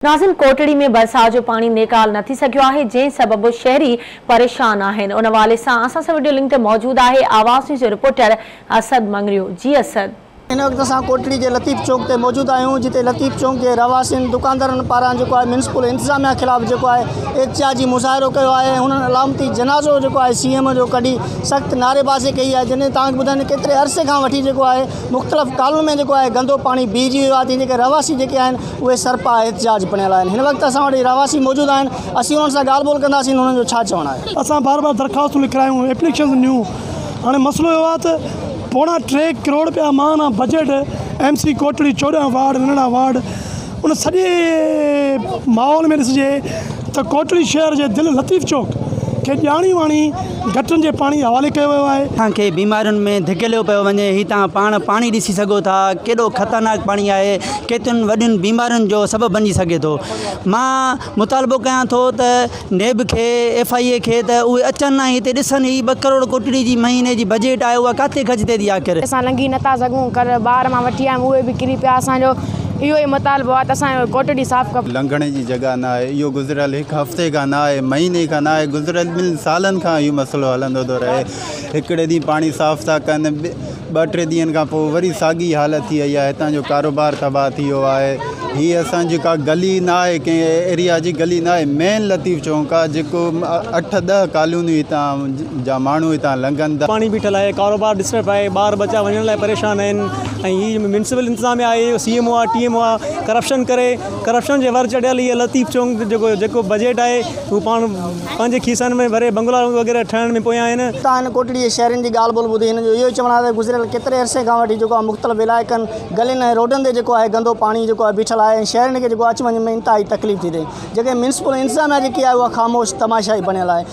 ناظم ڪوٽڙي ۾ برسات جو پاڻي نيڪال نه ٿي سگهيو آهي جنهن سبب شهري پريشان آهن ان حوالي سان اسان سان وڊيو لنڪ تي موجود آهي آواز نيوز جو رپورٽر اسد مڱريو جي اسد. هن وقت اسان ڪوٽڙي جي لطيف چونڪ تي موجود آهيون جتي لطيف چونڪ جي رهواسين دڪاندارن پاران جيڪو آهي ميونسپل انتظاميا خلاف جيڪو آهي احتجاجي مظاهرو ڪيو آهي ۽ هنن علامتي جنازو جيڪو آهي سي ايم جو ڪڍي سخت نعريبازي ڪئي آهي جنهن تان ٻڌائين ڪيتري عرصي کان وٺي جيڪو آهي مختلف ڪالونين ۾ جيڪو آهي گندو پاڻي بيهجي ويو آهي تنهن جي ڪري رهواسي جيڪي آهن اهي سرپا احتجاج بڻيل آهن. هن وقت اسان وٽ رهواسي موجود آهن، اسين انهن سان ڳالهه ٻولهه ڪنداسين انهن جو ڇا چوڻ آهي. اسان بار بار درخواستون لکرايون، ايپليڪشنز ڏنيون، هاڻي مسئلو اهو آهي ته پوڻا ٽي ڪروڙ رپيا ماهانه budget M C Kotri 14 ward ننڍڙا وارڊ ان سڄي ماحول ۾ ڏسجي ته ڪوٽڙي شهر جي دل لطيف چوڪ کي ڄاڻي واڻي گٽرن جي پاڻي حوالي ڪيو ويو آهي. اسان کي بيمارين ۾ ڌڪيليو پيو وڃي هي توهان پاڻ پاڻي ڏسي سگهو ٿا ڪيڏو خطرناڪ پاڻي آهي ڪيترين وڏين بيمارين جو سبب بنجي سگهي ٿو مان مطالبو ڪيان ٿو ته نيب کي ايف I اي کي ته اهي اچن ۽ هتي ڏسن هي ٻه ڪروڙ ڪوٽڙي جي مهيني جي بجيٽ آهي اها ڪاٿي خرچ ٿئي ٿي آخر. اسان لنگهي نٿا سگهون ڪر ٻار مان وٺي آيم اهي به ڪري پيا اسان جو اهو ئي مطالبو آهي ته اسان جو ڪوٽڙي صاف کپي. لنگهڻ جي جڳهه نه آهي اهو گذريل هڪ هفتي کان نه آهي مهيني کان نه آهي گذريل ٻن سالن کان اهو مسئلو هلندو ٿو رهي هڪڙي ڏينهن پاڻي صاف ٿا ڪن ٻه ٽي ڏينهن کان پوء وري ساڳي حالت ٿي وئي آهي هتان جو ڪاروبار تباهه ٿي ويو آهي هي اسان جي ڪا گلي نه آهي ڪنهن ايريا جي گلي نه آهي مين لطيف چونڪ آهي جيڪو اٺ ڏهه ڪالونيون هتان جا ماڻهو هتان لنگهن ٿا. پاڻي بيٺل آهي ڪاروبار ڊسٽرب آهي ٻار ٻچا وڃڻ لاء پريشان آهن ۽ هي ميونسپل انتظاميا آهي سي ايم او آهي ٽي ايم او آهي ڪرپشن ڪري ڪرپشن جي ور چڙهيل هي لطيف چونڪ جيڪو جيڪو بجيٽ آهي هو پاڻ پنهنجي کيسن ۾ ڀري بنگلا وغيره ٺاهڻ ۾ پويان آهن. تان هن ڪوٽڙي جي شهرين جي ڳالهه ٻولهه ٻڌي هنن جو اهو ئي چوڻ آهي ته گذريل ڪيتري عرصي کان وٺي جيڪو آهي مختلف علائقن گلين ۽ روڊن تي جيڪو آهي گندو پاڻي جيڪو آهي بيٺل آهي ۽ شهرين کي جيڪو اچ وڃ ۾ انتهائي تڪليف ٿي ٿئي جيڪي ميونسپل انتظاميا جيڪي آهي اها خاموش تماشائي بڻيل آهي.